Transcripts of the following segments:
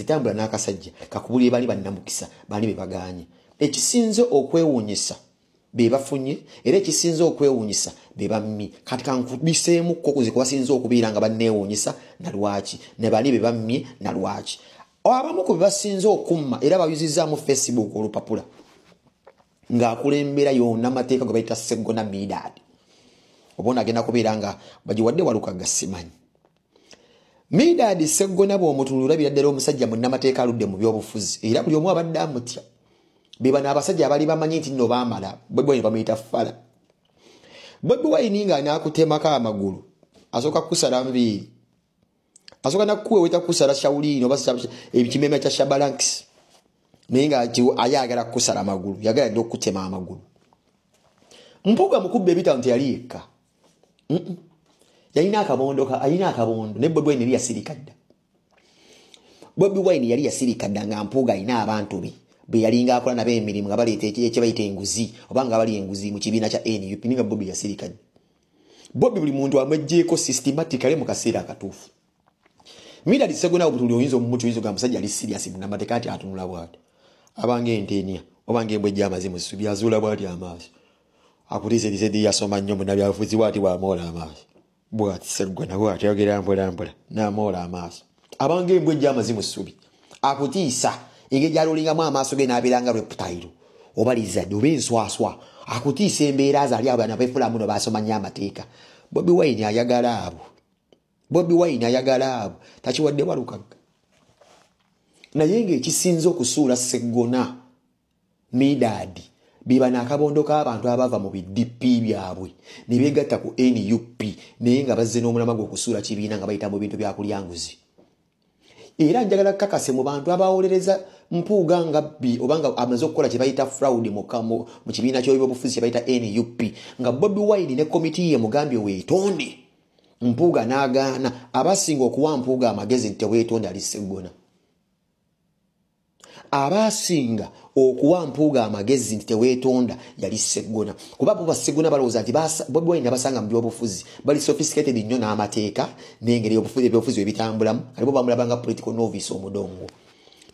Nti tambula n'akasajja kakubulire bali bannamukisa, bani be bagaanye. Ekisinze okwewuunyisa be bafunye, era ekisinze okwewuunyisa be bammye. Kati kankubiseemukko kuzi kubasinze okubeera nga banneewuunyisa na lwaki, ne bali be bammye na lwaki. Abamu ku be basinze okumma era bayuzizzaamu Facebook olupapula ng'akulembera yonna amateeka gwe bayita Seggona Midad, oba ono agenda kubeera nga bagiwadde Walukagga, simanyi. Midad Seggona bw'omutunula olabira ddala omusajja munnamateeka aludde mu byobufuzi, era buli omu abadde amutya. Be bano abasajja abali bamanyi nti nno baamala. Bobi Wine bamuyita fala. Bobi Wine nga anaakutemako amagulu asooka kukusala nviiri, asooka nakukuweweta kukusala shawuliini oba ekimeme kya Shabalanks, naye nga ayagala kukusala amagulu, yagala dde okukutema amagulu. Mpuuga mukubba ebitano teyali yekka, yalina akabondo, alina akabondo. Naye Bobi Wine yali yasirika dda. Bobi Wine yali yasirika dda nga Mpuuga alina abantu be bwe yalinga akola nabo emirimu nga baleeta ekyebayita enguzi oba nga bali enguzi mu kibiina kya NUP, ninga Bobi yasirika dda. Bobi buli muntu amweggyeko systematically mu kaseera akatuufu. Midad Segona obutuli oyinza omumuti, oyinza ogamba musajja ali serious, munnamateeka, ati atunula bw'ati abanga entenia oba ng'embwa ejja amazi mu ssubi, azuula bw'ati amaaso, akutiisa erisedi. Yasoma nnyo, munnabyabufuzi, bw'ati bw'amoola amaaso bw'ati. Seggona bw'ati ayogera mpola mpola n'amoola amaaso abanga embwa ejja amazi mu ssubi, akutiisa engeri gy'alulingamu amaaso ge n'abeera nga reptile oba lizard oba enswaswa, akutiisa embeera ze ali abo bana beefulamu no basoma nnyo amateeka. Bobi Wine ayagala abo, Bobi Wine ayagala abo, takiwadde Walukagga. Naye ng'ekisinze okusuula Seggona Midad be bano akabondo k'abantu abava mu bi DP byabwe ne beegatta ku NUP, naye nga bazze n'omulama gw'okusuula kibiina nga bayita mu bintu byakulya nguzi. Era njagala kakase mu bantu abawolereza Mpuuga nga bbi oba nga amaze okukola kye bayita fraud mu kibiina ky'ebyobufuzi kye bayita NUP, nga Bobi Wine ne komiti ye mugambye weetonde, Mpuuga n'agaana. Abasinga okuwa Mpuuga amagezi nti teweetonde ali Seggona. Abasinga okuwa Mpuuga amagezi nti teweetonda yali Seggona, kuba bo Baseggona balowooza nti Bobi Wine abasanga mu byobufuzi bali sophisticated nnyo n'amateeka n'engeri ebyobufuzi bwe bitambulamu. Kati bo bamulabanga political novice, omudongo,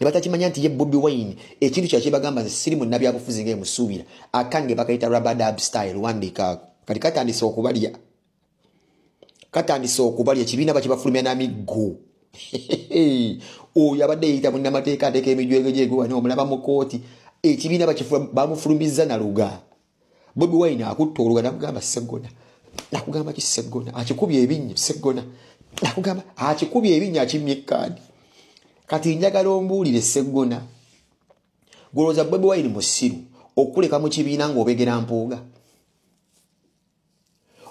ne batakimanya nti ye Bobi Wine ekintu kyakye bagamba nti siri munnabyabufuzi nga emusuubira. Akange bakayita rub-a-dub style, wandiika kati katandise okubalya, katandise okubalya. Ekibiina bakibafulumya n'amiggo. Oyo abadde yeyita munnamateeka ateeka emijwego gyegwe wano omulaba mu kooti, ekibiina bamufulumizza na luga. Bobi Wine akutta oluga namugamba, "Seggona, nakugamba ki? Seggona," akikubye ebinnyo. "Seggona, nakugamba," akikubye ebinnyo, akimye ekaadi. Kati njagala ombuulire, Seggona, golowooza Bobi Wine musiru okuleka mu kibiina ng'obegera Mpuuga?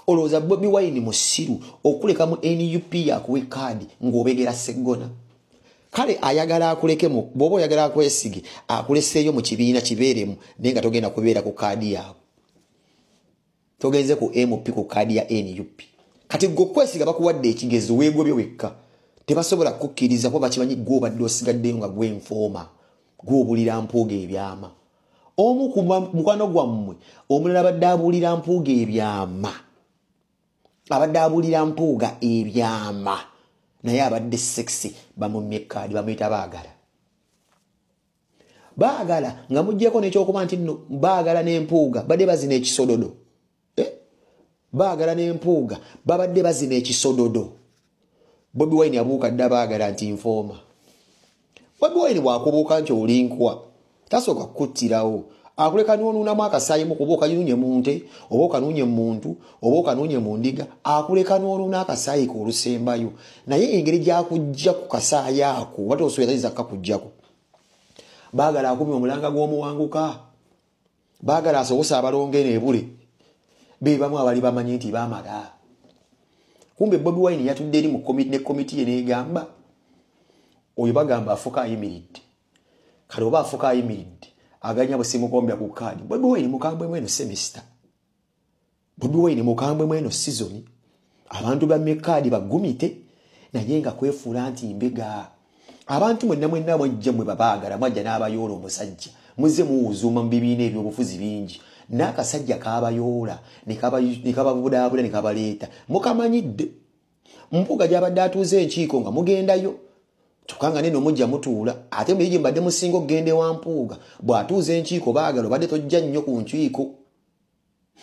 Olowooza Bobi Wine musiru okuleka mu NUP yakuwa ekaadi ng'obegera Seggona? Kale ayagala akulekemu, bw'oba oyagala akwesige, akuleseeyo mu kibiina kibeeremu, naye nga togenda kubeera ku kaadi yaabwe. Togenze ku MP ku kaadi ya NUP. Kati gwe okwesiga bakuwadde ekigezo, weegobye wekka, tebasobola kukkiriza kuba bakimanyi gwe obadde osigaddeyo nga gwenfooma, gw'obulira Mpuuga ebyama. Omu ku mukwano gwammwe omulala abadde abuulira Mpuuga ebyama, abadde abuulira Mpuuga ebyama, naye abadde sexy, bamumye ekaadi, bamuyita Baagala. Baagala nga muggyeko n'ekyokuba nti nno Baagala n'Empuuga badde bazina ekisododo. Eh? Baagala n'Empuuga babadde bazina ekisododo. Bobi Wine abuuka dda Baagala nti nfooma. Bobi Wine bw'akubuuka nti oli nkwa, tasooka kukuttirawo, akuleka n'onuunamu akasaayimu, kuba okanuunye mu nte oba okanuunye mu muntu oba okanuunye mu ndiga, akuleka n'onuuna akasaayi ke olusembayo. Naye engeri gy'akujja ku kasaayi ako oba tosobola tayinza kukakuggyako. Baagala akumye omulanga gw'omuwanguka, Baagala asobose abalongo eno ebule be bamu abali bamanyi nti bamala. Kumbe Bobi Wine yatudde eri ne komiti ye n'egamba oyo bagamba afuka ayimiridde. Kale oba afuka ayimiridde aganya busimukombya ku kaadi. Bobi Wine mukambwe mweno semester, Bobi Wine mukambwe mweno season. Abantu bammye kaadi bagumite, naye nga kwefuula nti mbega. Abantu mwenna mwenna mwajja mwe babaagala, mwajja n'abayoola omusajja, muzze muwuzuuma mu bibiina ebyobufuzi bingi, n'akasajja kabayoola ne kababudaabuda ne kabaleeta. Mukamanyidde Mpuuga gy'abadde atuuze enkiiko nga mugendayo. Kyokka nga neno mujja mutuula, ate muyigi mbadde musinga okugenda ewa Mpuuga, bw'atuuza enkiiko baagala obadde tojja nnyo ku nkiiko.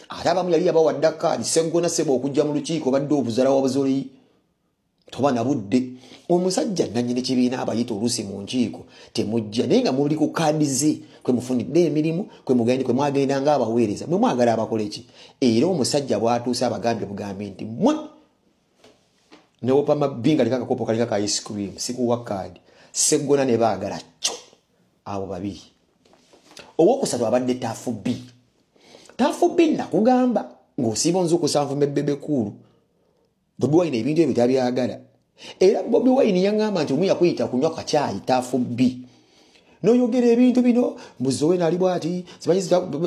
Ate abamu yali yabawadde kaadi, Sseggona ssebo okujja mu lukiiko badde obuzala wa buzoli, toba na budde. Omusajja nannyini kibiina abayita oluusi mu nkiiko temujja, naye nga muli ku kaadi ze kwe mufunidde emirimu, kwe mwagenda ng'abaweereza, mwe mwagala abakole ki? Era omusajja bw'atuuse abagambye bugambi nti mmwe newopa mabinga lika kakopo kalika ka ice cream, sikuwa kaadi. Sseggona ne baagala kyo abo babiri. Owokusatu abadde Tuff B. Tuff B nakugamba ng'osiiba onzuukusa nvume Bebe Cool. Bobi Wine ebintu ebyo tabyagala. Era Bobi Wine yaŋŋamba nti omu yakuyita kunywa kacaayi Tuff B. N'oyogera ebintu bino, mbuzi we nali bw'ati, simanyi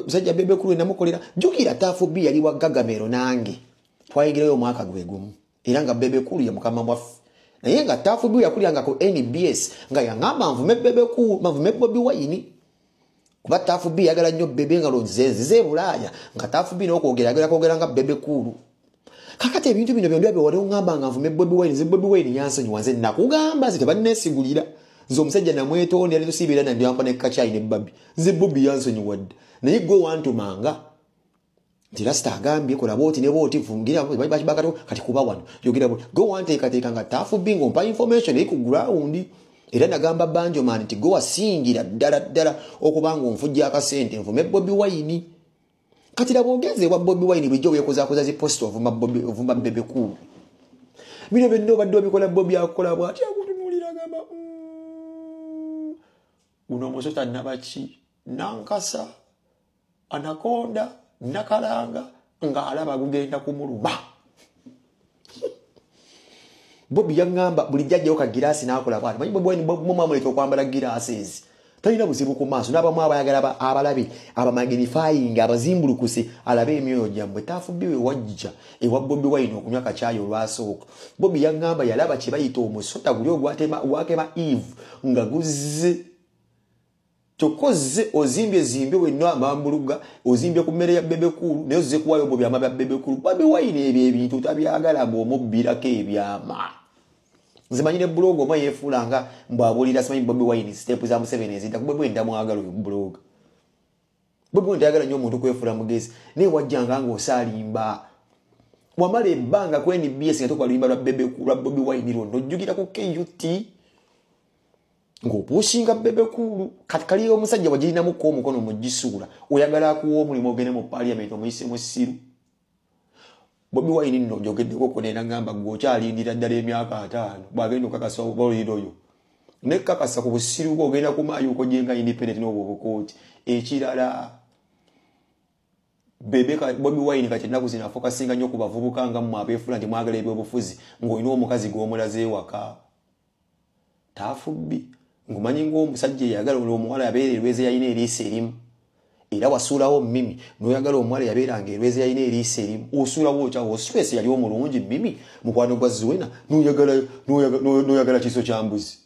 musajja Bebe Cool namukolera. Jjukira Tuff B yali wa Gagamero nange. Twayingirayo omwaka gwe gumu. Era nga Bebe Cool ye mukama waffe. Naye nga Tuff B yakuliranga ku NBS nga yaŋŋamba nvume Bebe Cool, nvume Bobi Wine. Kuba Tuff B yagala nnyo Bebe nga nze nzize e Bulaaya, nga Tuff B n'okwogera ayagala kwogera nga Bebe Cool. Kakati ebintu bino byonna bye wali oŋŋamba nga nvume Bobi Wine, nze Bobi Wine yansonyiwa, nze nakugamba nze tebanneesigulira. Nze omusajja namwetonda, yali tusiibira na ndyampa ne kacaayi ne Barbie. Nze Bobi yansonyiwa dda. Naye gwe wantumanga nti Rasta agambye kola bw'oti ne bw'oti, vungira kati kuba wano yogera bw'oti. Gwe wanteekateeka nga Tuff B ng'ompa information eri ku ground. Era nagamba Banjoman nti gwe wasingira ddala ddala okuba ng'onfujja akasente nvume Bobi Wine. Kati laba ogenze ewa Bobi Wine bulijjo weekozaakoza zi post ovuma Bobi, ovuma Bebe Cool. Bino byonna obadde obikola Bobi akola bw'ati akutunuulira agamba, guno omusota nnabaki, nankasa, anakonda, nakalanga, ng'alaba gugenda kumuluma. Bobi yaŋŋamba bulijjo ajjayo ka giraasi n'akola bw'ati. Manyi Bobi Wine mwe mwamuleeta okwambala giraasi ezi. Talina buzibu ku maaso, n'abamu abayagala abalabe, abamagnifying, abazimbulukuse, alabe emyoyo gyammwe. Tuff B we wajja ewa Bobi Wine okunywa kacaayi olwasooka. Bobi yaŋŋamba yalaba kye bayita omusota guli ogwakema Eve nga guzze. Kyokka ozze ozimbye zimbye wenna amambuluga, ozimbye ku mmere ya Bebe Cool, naye ozze kuwaayo mu byama bya Bebe Cool. Bobi Wine ebyo ebintu tabyagala bw'omubbirako ebyama. Nze manyi ne blog omwe yeefuula nga mbw'abuulira simanyi Bobi Wine step za Museveni ezidda. Bobi Wine ndamwagala oyo blog. Bobi Wine tayagala nnyo omuntu kwefuula mugezi, naye wajjanga ng'osaalimba. Wamala ebbanga ku NBS nga tokuba luyimba lwa Bebe Cool, lwa Bobi Wine lwonna, ojjukira ku KUT ng'opushinga Bebe Cool. Kati kali omusajja wagirinamuko omukono mugisuula, oyagala akuwa omulimu ogende mu parliament omuyise musiru. Bobi Wine nno njogeddeko ko ne nagamba gwe okyalindira ddala emyaka 5 bw'agenda okakasa obuliiro oyo. Ne kakasa ku busiru bwo ogenda ku maayo okojenga independent n'obwo obukooti. Ekirala Bebe Bobi Wine kati ennaku zino afokasinga nnyo ku bavubuka nga mmwe abeefuula nti mwagala ebyobufuzi ng'olina omukazi gw'omulaze ewaka. Tuff B ng'omanyi ng'omusajja eyagala omuwala yabeera erweze yalina eriiso erimu. Era wasuulawo Mimi n'oyagala omuwala yabeeranga erweze yalina eriiso erimu. Osuulawo otya? Stress yali omulungi Mimi mukwano gwa Zuena n'oyagala kiiso kya mbuzi.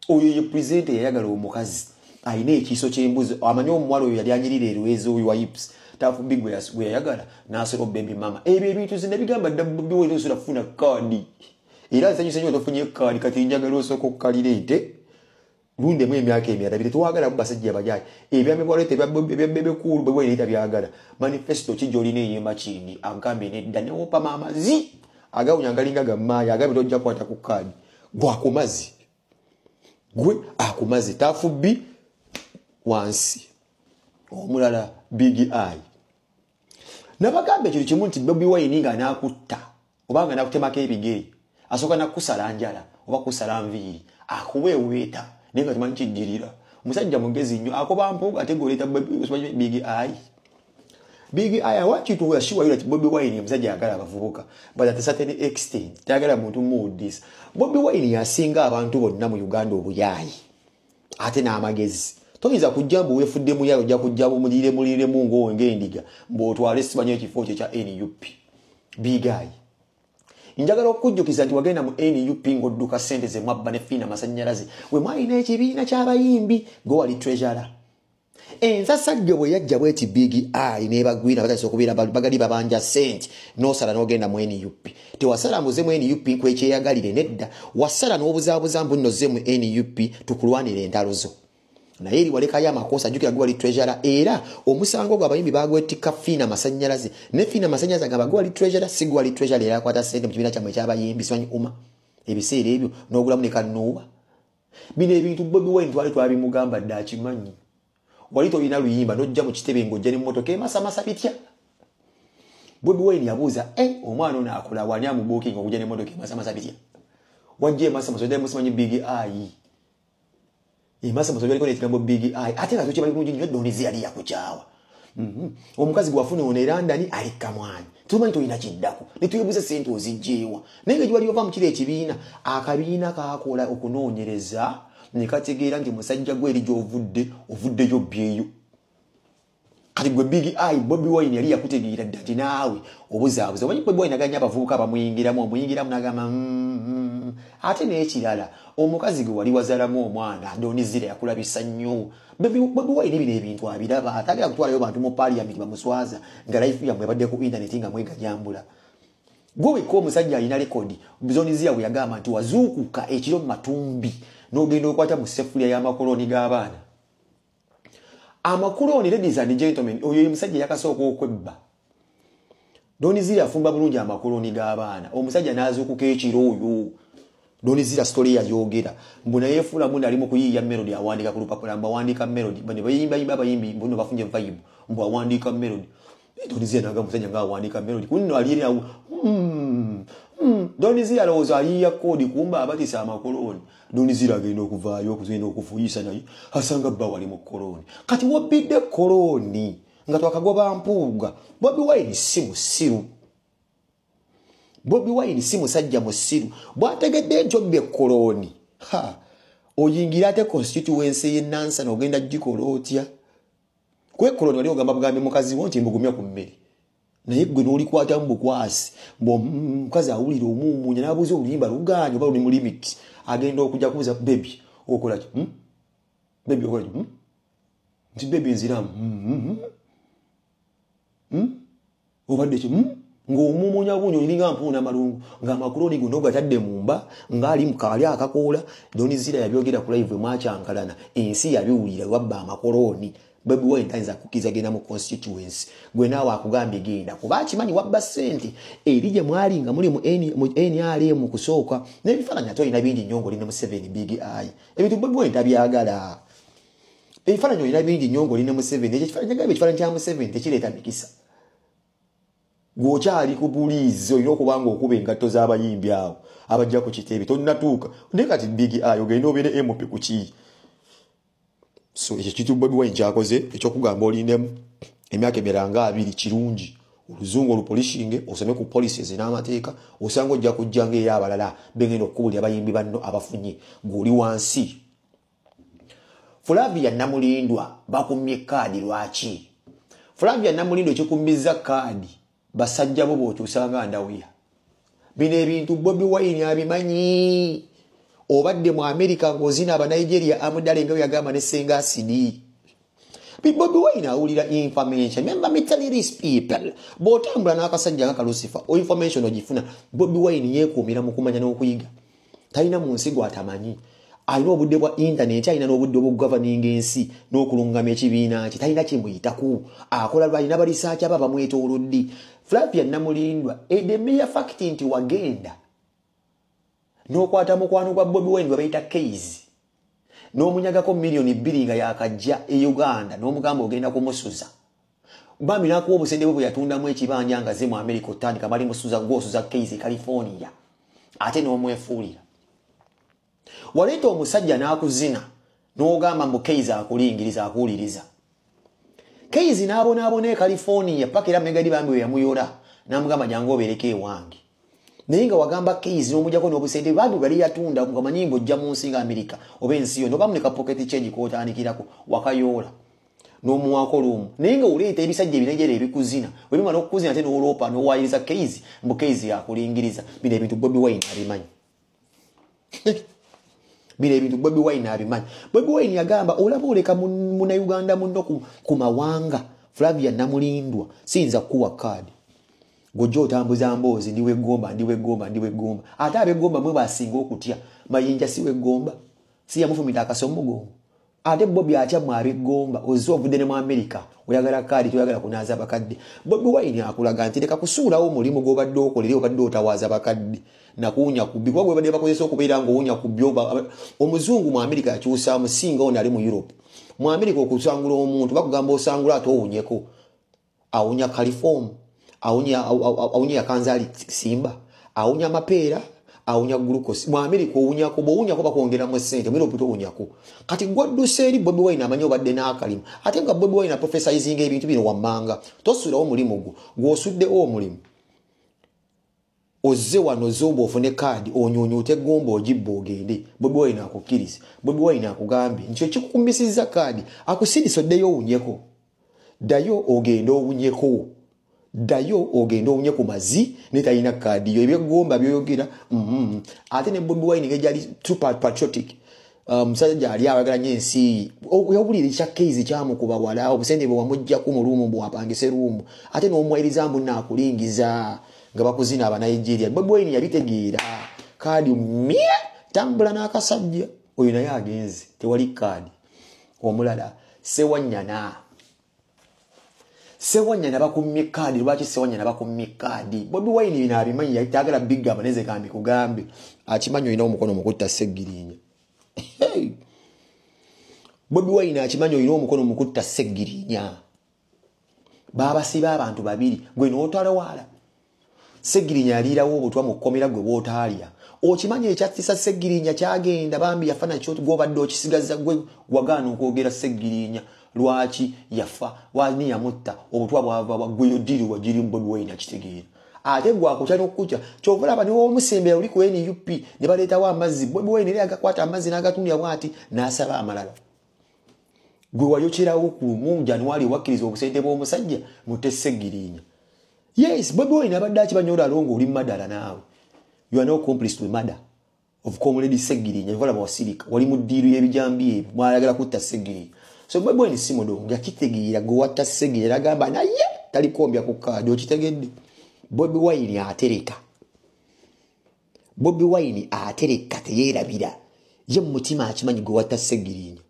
Oyo ye presenter yayagala omukazi alina ekiiso ky'embuzi. Amanyi omuwala oyo yali anyirira erweze oyo wa hips. Tuff B gwe yayagala n'asula baby mama. Ebyo ebintu zino ebigamba dda Bobi Wine osobola kufuna kaadi. Era nsanyuse nnyo tofunye kaadi, kati njagala osooka okkalira ente lundemu emyaka emirala biri. Twagala mu basajja abajayi. Ebyama bwaleeta ebya Bebe Cool Bobi Wine tabyagala. Manifesto ki gy'olina ey'emakindi agambye nedda ne wopama amazzi agawunya ngalinga ga mmaaya, agambye tojja kukwata ku kaadi. Gwe akumazi, gwe akumazi. Tuff B wansi. Omulala Big Eye. Nabagamba ekintu kimu nti Bobi Wine nga n'akutta oba nga n'akutemako ebigere, asooka n'akusala njala oba kusala nviiri, akuweeweeta naye nga tomanyi kiddirira. Omusajja mugezi nnyo, akoba Mpuuga ate ng'oleeta Big Eye. Big Eye, I want you to assure you that Bobi Wine omusajja ayagala abavubuka, but at a certain extent tayagala muntu muwuddisa. Bobi Wine yasinga abantu bonna mu Uganda obuyaayi ate n'amagezi. Toyinza kujja mbu weefudde muyaayi, ojja kujja mulire muliremu ng'endiga mbw'otwale simanyi ekifo kye kya NUP. Big Eye, njagala okujjukiza nti wagenda mu NUP ng'odduka ssente ze mwabba ne fiina amasannyalaze. We mwalina ekibiina ky'abayimbi, gwe wali treasurer. Ensasagge bwe yajja bweti Big Eye n'ebagwira batandise okubeera bagali babanja ssente, n'osala n'ogenda mu NUP. Tewasala mbuze mu NUP kwekyeyagalire, nedda, wasala n'obuzaabuza mbu nno zze mu NUP tukulwanira entalo zo. Naye eri walekayo amakosa, jjukira gwe wali treasurer, era omusango gwe abayimbi bagwetikka Fiina Masannyalaze, ne Fiina Masannyalaze agamba gwe wali treasurer, si gwe wali treasurer, era akwata ssente mu kibiina kyammwe eky'abayimbi simanyi UMA ebiseera ebyo n'ogulamu ne kanuuba. Bino ebintu Bobi Wine twali twabimugamba dda, akimanyi. Wali tolina luyimba n'ojja mu kitebe ng'ojja n'emmotoka emasamasa bitya. Bobi Wine yabuuza, omwana ono akola wani amubuukinga okujja n'emmotoka emasamasa bitya? Wajja emasamasa ojja musimanyi Big Eye. Emasamasa ojja n'ekigambo Big Eye, ate nga tokimanyi bulungi nnyo Donizi yali yakukyawa. Omukazi gwafuna ono e London ali kamwanyi. Tumanyi tolina kiddako. Ne twebuuza ssente ozigyewa. Naye nga giwali ova mu kiro ekibiina, akabiina kaakola okunoonyereza ne kategeera nti musajja gwe eri gy'ovudde, ovuddeyo byeyo. Kati gwe Big Eye, Bobi Wine yali yakutegeera dda nti naawe obuzaabuza. Omanyi Bobi Wine aganya abavubuka bamuyingiramu, omuyingiramu n'agamba Ate n'ekirala, omukazi gwe wali wazaalamu omwana, Donizira yakulabisa nnyo. Bobi Wine bino ebintu abiraba, atagera kutwalayo bantu mu parliament bamuswaza nga life yammwe ebadde ku internet nga mwegajambula. Gwe wekka omusajja alina rekodi, Donizira bwe yagamba nti wazuukuka ekiro mu matumbi n'ogenda okwata mu seffuliya y'amakoloni g'abaana. Amakoloni, ladies and gentlemen, oyo ye musajja yakasooka okwebba. Donizira afumba bulungi amakoloni g'abaana. Omusajja n'azuukuka ekiro oyo. Donizira story yayogera. Mbu naye fuula munda ali mu kuyiiya melody awandiika ku lupapula, mbu awandiika melody. Bano bayimbayimba abayimbi, mbu nno bafunye vibe, mbu awandiika melody. Donizira n'agamba omusajja ng'awandiika melody. Ku nno ali eri awo, Donizira alowooza ayiiya koodi, kumba abatisa amakoloni. Donizira agenda okuvaayo okugenda okufuuyisa naye asanga bba wali mu koloni. Kati wobbidde koloni nga twakagoba Mpuuga. Bobi Wine si musiru. Bobi Wine si musajja musiru. Bw'ategedde nti obbye koloni, ha, oyingira ate constituency y'e Nansana ogenda gikola otya? Kwe koloni wali ogamba bugambi mukazi wo nti mbugumya ku mmere. Naye gwe n'olikwata mu bukwasi, mbu omukazi awulira omuumuunya n'abuuza oluyimba lugaanye oba luli mu limit. Agenda okujja kubuuza baby okola ki? Baby okola ki? Nti baby nziramu. Obadde ki? Ng'omuumuunya bungi olinga mpuuna malungu, ng'amakuloni gonna ogatadde mu mba, ng'ali mu kaali akakoola. Donizira yabyogera ku live mwakyankalana, ensi yabiwulira wabba amakoloni. Bobi Wine tayinza kukkiriza genda mu constituency. Gwe naawe akugambye genda, kuba akimanyi wabba ssente eri gye mwali nga muli mu NRM kusooka. N'ebifaananyi ate olina bingi nnyo ng'oli ne Museveni Big Eye. Ebintu Bobi Wine tabyagala. Ebifaananyi olina bingi nnyo ng'oli ne Museveni. Ekyo ekifaananyi kyagambye ekifaananyi kya Museveni tekireeta mikisa. Gw'okyali ku buliizi olina okuba ng'okuba engatto z'abayimbi awo abajja ku kitebe tonnatuuka. Naye kati Big Eye ogenda obeere MP ku ki? So ekyo kitu Bobi Wine kyakoze ekyokugamba olindemu emyaka emirala nga 2 kirungi. Oluzungu olupolishinge, osome ku policies n'amateeka, osanga ojja kujja ng'ey'abalala bengenda okukubulira abayimbi banno abafunye ng'oli wansi. Flavia Namulindwa bakumye kaadi lwaki? Flavia Namulindwa ekikumizza kaadi basajja bo bw'okyusanga ndawuya. Bino ebintu Bobi Wine abimanyi. Obadde mu America ng'ozina aba Nigeria amudale nga yagamba ne Senga Asidi. Bobi Wine awulira information. Remember me telling these people. Bw'otambula n'akasajja nga Lucifer, information ogifuna. Bobi Wine yeekuumira mu kumanya n'okuyiga. Talina mu nsi gw'atamanyi. Alina obudde bwa internet, alina n'obudde obw'okugoverninga ensi n'okulungamya ekibiina kye. Talina kimuyitako. Akola lwalina balisaaki aba bamwetoolodde. Flavia Namulindwa, the mere fact nti wagenda n'okwata mukwano gwa Bobi Wine gwe bayita Keizi n'omunyagako miliyoni 2 nga yakajja e Uganda n'omugamba ogenda kumusuza. Bambi n'akuwa obusente bwe bwe yatundamu ekibanja nga ze mu America otandika bali musuza gw'osuza Keizi California ate n'omwefuulira. Waleeta omusajja n'akuzina n'ogamba mbu Keizi akulingiriza akuwuliriza. Keizi n'abonaabona e California paka era Megadi bambi we yamuyola n'amugamba jangu obeereko ewange. Naye nga wagamba Keizi n'omuggyako n'obusente bambi bali yatunda ng'omanyi ng'ojja mu nsi nga America oba ensi yonna oba muleka pocket change k'otandikirako wakayoola n'omuwaako lumu. Naye nga oleeta ebisajja ebinegere ebikuzina bwe bimala okukuzina ate n'oloopa n'owaayiriza Keizi mbu Keizi akulingiriza. Bino ebintu Bobi Wine abimanyi. Bino ebintu Bobi Wine abimanyi. Bobi Wine yagamba olaba oleka munnayuganda munno ku mawanga Flavia Namulindwa, siyinza kukuwa kaadi. Gojja otambuza mboozi, ndi w'eggomba, ndi w'eggomba, ndi w'eggomba. Ate ab'eggomba mwe basinga okutya. Mayinja si w'eggomba, si yamufumita akaso mugongo. Ate Bobi atya mwe ab'eggomba, ozze ovudde ne mu Amerika, oyagala kaadi, toyagala kunaaza bakadde. Bobi Wine akulaga nti leka kusuulawo omulimu gw'obadde okola era obadde otawaaza bakadde. Nakuwunya kubbi, kuba gwe badde bakozesa okubeera ng'owunya kubbi. Omuzungu mu Amerika yakyusaamu, singa ono ali mu Europe. Mu Amerika okusangula omuntu bakugamba osangula ate owunyeko. Awunya caliform, awunya yakanzaali simba, awunya mapeera, awunya glucose. Mu Amerika owunyako, bw'owunyako bakwongeramu ssente, mu Europe towunyako. Kati gwadduse eri Bobi Wine amanyi obadde n'akalimu. Ate nga Bobi Wine aprofesayizinga ebintu bino wammanga. Tosuulawo omulimu gwo, gw'osuddewo omulimu. Ozze wano zomba ofune kaadi, onyuunyuute eggomba ogibba ogende. Bobi Wine akukkiriza. Bobi Wine akugambye nti ekikukumbisizza kaadi akusindise oddeyo owunyeko. Ddayo ogende owunyeko. Ddayo ogende owunye ku mazzi naye talina kaadi yo. Ebyeggomba by'oyogera. Ate ne Bobi Wine ng'egyali super patriotic. Omusajja ali ayagala nnyo ensi. Yawulira ekya Keizi kyamukuba wala, obusente bwe wamuggyako mu luumu bw'apangise luumu. Ate n'omuwayiriza mbu naakulingiza nga bakuzina Abanigeria. Bobi Wine yabitegeera. Kaadi mye tambula n'akasajja. Oyo naye agenze, tewali kaadi. Omulala Sewanyana. Sewanyana bakummye kaadi. Lwaki Sewanyana bakummye kaadi? Bobi Wine bino abimanyi, yali tayagala bigamba naye nze ka mbikugambe. Akimanyi olina omukono mu kutta Ssegirinya. Bobi Wine akimanyi olina omukono mu kutta Ssegirinya. Baabasiba abantu babiri, gwe n'otalawaala. Ssegirinya yaliirawo obutwa mu kkomera gwe bw'otaalya. Okimanyi ekyattisa Ssegirinya kyagenda bambi yafa nakyo gw'obadde okisigaza gwe wagaana okwogera Ssegirinya. Lwaki yafa? Wani yamutta? Obutwa bwava wa gwe yodiri wagiri Bobi Wine akitegeera. Ate gwe akutya n'okukutya. Ky'ova olaba ne w'omusembera oli ku NUP ne baleetawo amazzi. Bobi Wine era agakwata amazzi n'agatundira bw'ati n'asaba amalala. Gwe wayokyerawo ku lumu January wakkiriza obusente bw'omusajja mutte Ssegirinya. Yes, Bobi Wine abadde akimanyi olalo ng'oli madala naawe. You are no accomplice to a murder of Comrade Ssegirinya. Olaba wasirika, wali mu ddiiru y'ebijambiya ebyo, mwayagala kutta Ssegirinya. So Bobi Wine si mudongo, yakitegeera gwe watta Ssegirinya agamba naye talikombya ku kaadi, okitegedde. Bobi Wine atereka. Bobi Wine atereka teyeerabira. Ye mu mutima akimanyi gwe watta Ssegirinya.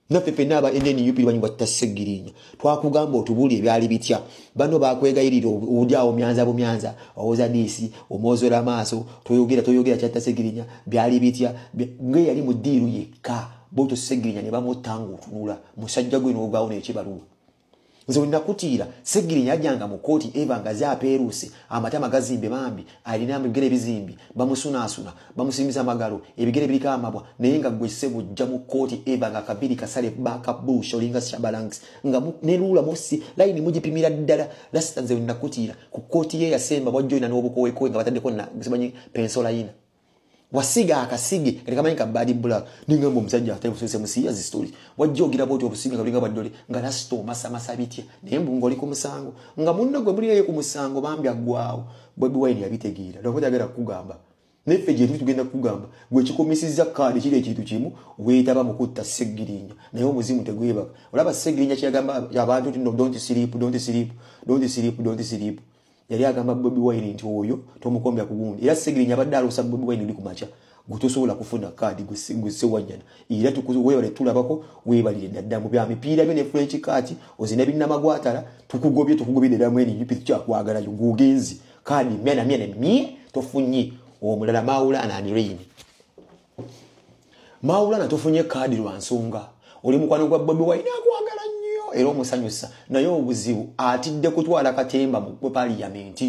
Naffe ffenna aba NNUP banyi watta Ssegirinya. Twakugamba otubuulire ebyali bitya. Bano bakwegayirira oli awo myanza bumyanza, owoza diisi, omwozola amaaso, toyogera toyogera kyatta Ssegirinya, byali bitya. Ng'eyali mu ddiiru yekka, bw'otyo Ssegirinya ne bamutta ng'otunula. Musajja gwe n'ogwawo n'ekibaluwa. Nze we nakutiira, Ssegirinya yajjanga mu kkooti Eva nga zaapeeruuse, amatama gazimbe bambi, alina ebigere bizimbi, bamusunaasuna, bamusimisa amagalo, ebigere biriko amabwa, naye nga gwe ssebo ojja mu kkooti Eva nga kabiri kasale bakabuusha olinga Shabalangs, nga ne luula musi, layini mugipimira ddala. Lasita nze we nakutiira, ku kkooti ye yasemba bw'ajjoyina n'obukowekowe nga bataddeko na simanyi penso layina. Wasiga akasige kati kamanyi ka bad black ningamba omusajja ate busese musiya zi story wajja ogira bw'otyo obusinga kalinga baddole nga lasita omasamasa bitya naye mbu ng'oli ku musango nga munno gwe mulirayo ku musango bambi aggwawo. Bobi Wine yabitegeera lwakuba tayagala kukugamba naye ffe gye tuli tugenda kukugamba gwe kikomesezza kaadi kiri ekintu kimu weetaba mu kutta Ssegirinya naye omuzimu tegwebaka. Olaba Ssegirinya kyeyagamba abantu nti no, don't sleep, don't sleep, don't sleep, don't sleep. Yali agamba Bobi Wine nti oyo tomukombya ku gundi. Era Ssegirinya abadde aloosa Bobi Wine oli ku makya gwe tosobola kufuna kaadi gwe Ssewanyana. Era weebale tulabako weebalire ddala mu bya mipiira byo ne French cut ozina binnamagwatala tukugobye tukugobye ddala mu NUP tukyakwagalayo gw'ogenze kaadi mya na mya ne mye tofunye. Omulala Maulana and Rain. Maulana tofunye kaadi lwa nsonga. Oli mukwano gwa Bobi Wine akwagala nnyo era omusanyusa naye obuzibu atidde kutwala katemba mu parliament.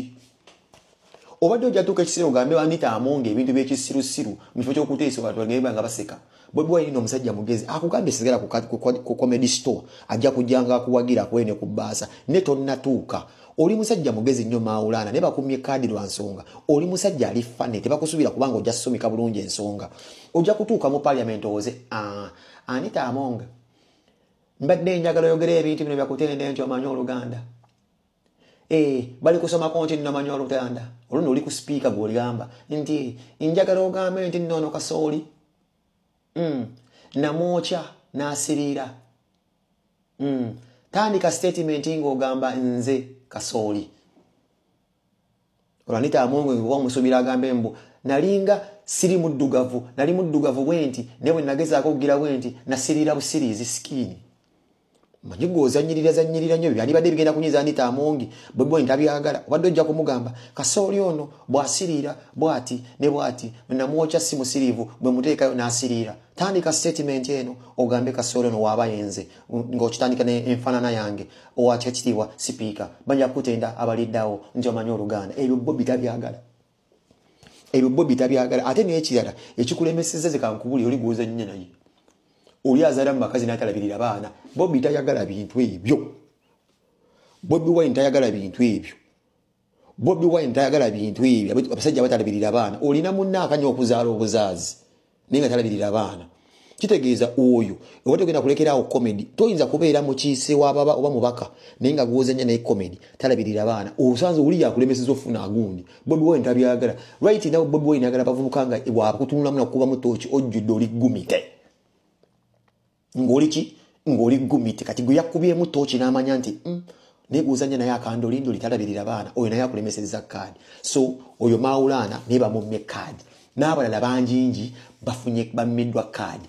Obadde ojja tuuka ekiseera ogambe Anita Among ebintu by'ekisirusiru mu kifo ky'okuteesa abantu bagende nga baseka. Bobi Wine omusajja mugezi akugambye sigala ku comedy store ajja kujjanga akuwagira akuwe ne ku bbaasa ne tonnatuuka. Oli musajja mugezi nnyo Maulana ne bakumye kaadi lwa nsonga. Oli musajja ali funny tebakusuubira kubanga ojja kusomeka bulungi ensonga. Ojja kutuuka mu parliament owoze Anita Among mbadde njagala oyogere ebintu bino byakutende nti omanyi Oluganda. Bali kusomako nti nno omanyi Oluganda. Olwo nno oli ku speaker gw'oligamba nti njagala ogambe nti nno ono kasooli. Namwokya n'asiriira. Tandika statement ng'ogamba nze Kasooli. Olwo Anita Among oba omusuubira agambe mbu nalinga siri muddugavu, nali muddugavu bwe nti, naye bwe nagezaako okugira bwe nti nasiriira busiriizi skin. Manyi gwe ozannyirira zannyirira nnyo, byandibadde bigenda kunyiza Anita Among. Bobi Wine tabyagala. Obadde ojja kumugamba Kasooli ono bw'asiriira bw'ati ne bw'ati, namwokya si musiriivu, bwe muteekayo n'asiriira. Tandika statement eno ogambe Kasooli ono waaba yenze, ng'okitandika n'enfaanana yange. Owakekitiibwa sipiika, bajja kukutenda abaliddawo nti omanyi Oluganda. Ebyo Bobi tabyagala, ebyo Bobi tabyagala. Ate n'ekirala ekikulemesezza, zekankubuli oli gw'ozannya naye, oli azaala mu bakazi n'atalabirira baana. Bobi tayagala bintu ebyo. Bobi Wine tayagala bintu ebyo. Bobi Wine tayagala bintu ebyo, abasajja batalabirira baana. Olina munna akanya okuzaala obuzaazi naye nga talabirira baana, kitegeeza oyo oba togenda kulekeraawo comedy. Toyinza kubeera mukiise wababa oba mubaka naye nga gwozanya naye comedy talabirira baana. Osanze oli yakulemeseza ofuna agundi. Bobi Wine tabyagala. Right now Bobi Wine ayagala bavubuka nga wakutunulamu nakubamu tooki, ojjudde, oli gumite, ng'oli ki, ng'oli gumite. Kati gwe yakubyemu tooki n'amanya nti naye gwozanya naye akandolindoli talabirira baana, oyo naye akulemeseza kaadi. So oyo Maulana naye bamummye kaadi, n'abalala bangingi bafunye, bammiddwa kaadi.